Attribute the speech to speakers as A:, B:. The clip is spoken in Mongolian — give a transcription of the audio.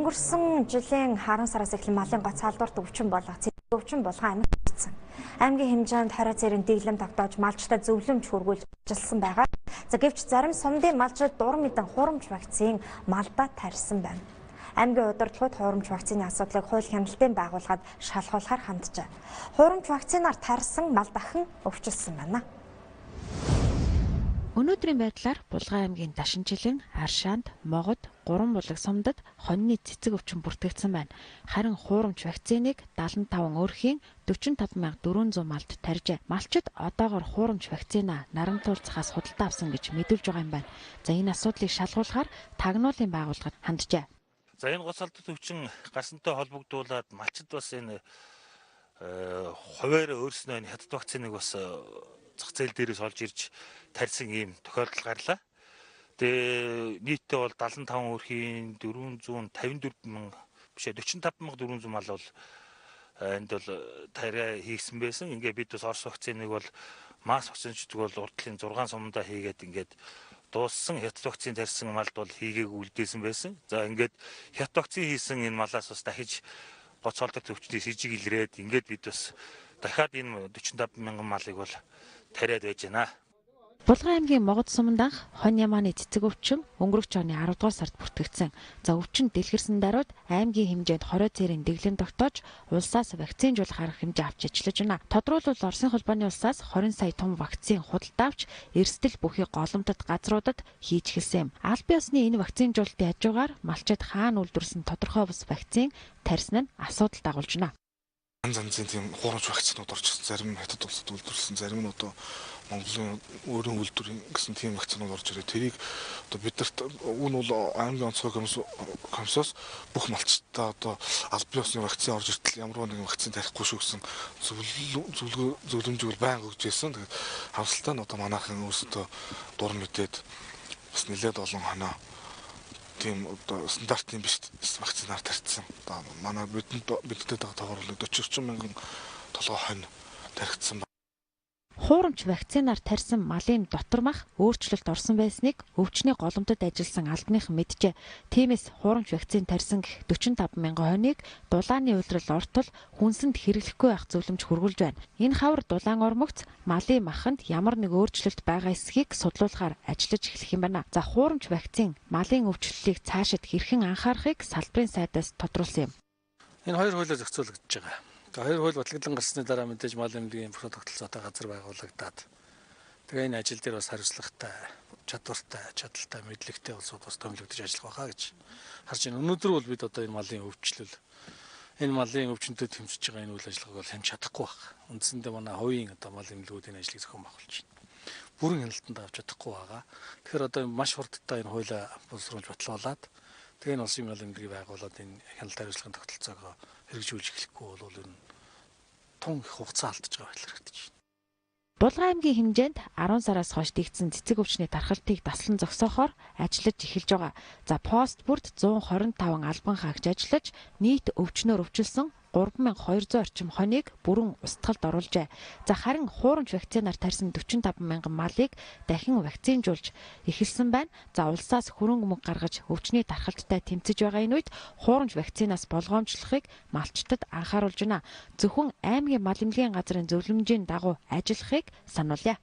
A: Өнгөрсөн жилийн 10 сараас эхлэн малын гоц салдварт өвчин болох өвчин булган аймагт ирсэн. Аймгийн хэмжээнд 20 цэрийн дэглэм тогтоож малчдад зөвлөмж хүргүүлж ажилласан байгаа. За гэвч зарим сумдын малчид дур мэдэн хуурамч вакцин малдаа тарьсан байна. Аймгийн удирдлагууд хуурамч вакцины асуудлыг хууль хяналтын байгууллагад шалгуулахар ханджээ. Хуурамч вакцинаар тарьсан мал дахин өвчлсөн байна.
B: Өнөөдрийн байдлаар Булган аймгийн Дашинчилэн, Аршаанд, Могод, Гурван булаг сумдад хоньны цэцэг өвчин бүртгэгдсэн байна. Харин хуурамч вакциныг 75 өрхийн 45,400 малд тарьжээ. Малчид одоогор хуурамч вакцина Нарамтуул захаас худалдаа авсан гэж мэдүүлж байгаа юм байна. За энэ асуудлыг шалгуулахаар тагнуулын байгууллагад ханджээ.
C: За энэ гоц алдат өвчин гарсантай холбогдуулаад малчид бас энэ хуваарь өөрснөө энэ хятад вакциныг бас зах зээл дээрээс олж ирж тарьсан ийм тохиолдол гарлаа. Тэгээ нийтдээ бол 75 өрхийн 454 мянга биш 45,400 мал бол энд бол тариа хийгсэн байсан. Ингээ бид бас Орос вакциныг бол масс вакцинчдаг бол урдлын 6 сумдаа хийгээд ингээд дууссан. Хятад вакцин тарьсан малд бол хийгээг үлдээсэн байсан. За ингээд хятад вакцин хийсэн энэ малаас бас дахиж гоц олдог өвчний сэжиг илрээд ингээд бид бас дахиад энэ 45 мянган малыг бол тариад байж байна.
B: Булган аймгийн Могод суманд анх хонь ямааны цэцэг өвчин өнгөрөх оны 10 дугаар сард бүртгэгдсэн. За өвчин дэлгэрсэн даруйд аймгийн хэмжээнд 20 цэрийн дэглэм тогтоож улсаас вакцинжуулах арга хэмжээ авч ажиллаж байна. Тодруулбал Оросын холбооны улсаас 20 сая том вакцин худалдаа авч эрсдэл бүхий голомтод газруудад хийж эхэлсэн юм. Аль биесны энэ вакцинжуулалтын хажуугаар малчид хаана үйлдвэрлэсэн тодорхой бус вакцин тарьсан нь асуудал дагуулж байна.
D: Янз янзын тийм хуурамч вакцинууд орж ирсэн. Зарим нь хятад улсад үйлдвэрлэсэн, зарим нь одоо Монголын өөрийн үйлдвэрийн гэсэн тийм вакцинууд орж ирээ. Тэрийг одоо бидэрт үн бол аймгийн онцгой комиссоос бүх малчдаа одоо аль биесны вакцин орж иртэл ямар нэгэн вакцин тарихгүй шүү гэсэн зөвлөмжийг бол байнга өгч байсан. Тэгээд харамсалтай нь одоо манайхан өөрсдөө дур мэдээд бас нэлээд олон хоноо тийм одоо стандартын биш вакцинаар тарьсан. Одоо манай бидэнд бидтэй байгаа тоогоор бол 40 орчим мянган толгой хонь таригдсан.
B: Хуурамч вакцинаар тарьсан малын дотор мах өөрчлөлт орсон байсныг өвчний голомтод ажилласан албаныхан мэджээ. Тиймээс хуурамч вакцин тарьсан гэх 45 мянган хоньыг дулааны улирал ортол хүнсэнд хэрэглэхгүй байх зөвлөмж хүргүүлж байна. Энэ хавар дулаан ормогц малын маханд ямар нэг өөрчлөлт байгаа эсхийг судлуулахаар ажиллаж эхлэх юм байна. За хуурамч вакцин малын өвчлөлийг цаашид хэрхэн анхаарахыг салбарын сайдаас тодруулсан юм.
E: Энэ хоёр хуулиар зохицуулагдаж байгаа. Хоёр хууль батлагдан гарсны дараа мэдээж мал эмнэлгийн бус тогтолцоотой газар байгуулагдаад тэгээ энэ ажил дээр бас хариуцлагатай, чадвартай, чадaltaй, мэдлэгтэй улсууд бас томилогдож ажиллах байхаа гэж харж байна. Өнөөдөр бол бид одоо энэ малын өвчлөл, энэ малын өвчнөд тэмцэж байгаа энэ үйл ажиллагааг бол хянч чадахгүй байх. Үндсэндээ манай хувийн одоо мал эмнэлгүүдийн ажлыг зохион байгуулж байна. Бүрэн хяналтанд авч чадахгүй байгаа. Тэгэхээр одоо маш хурдтай энэ хуулиа боловсруулж батлуулаад тэгээ энэ улсын мал эмнэлгийг байгуулад энэ хяналт хариуцлагын тогтолцоог хэрэгжүүлж эхлэхгүй бол энэ тун их хугацаа алдаж байгаа байдлаар харагдаж байна.
B: Булган аймгийн хэмжээнд 10 сараас хойш дэгдсэн цэцэг өвчний тархалтыг таслан зогсоохоор ажиллаж эхэлж байгаа. За пост бүрт 125 албан хаагч ажиллаж нийт өвчнөөр өвчлсөн 3200 орчим хоньыг бүрэн устгалд оруулжээ. За харин хуурамч вакцинаар тарьсан 45 мянган малыг дахин вакцинжуулж эхэлсэн байна. За улсаас хөрөнгө мөнгө гаргаж өвчний тархалттай тэмцэж байгаа энэ үед хуурамч вакцинаас болгоомжлохыг малчдад анхааруулж байна. Зөвхөн аймгийн мал эмнэлгийн газрын зөвлөмжийн дагуу ажиллахыг сануулъя.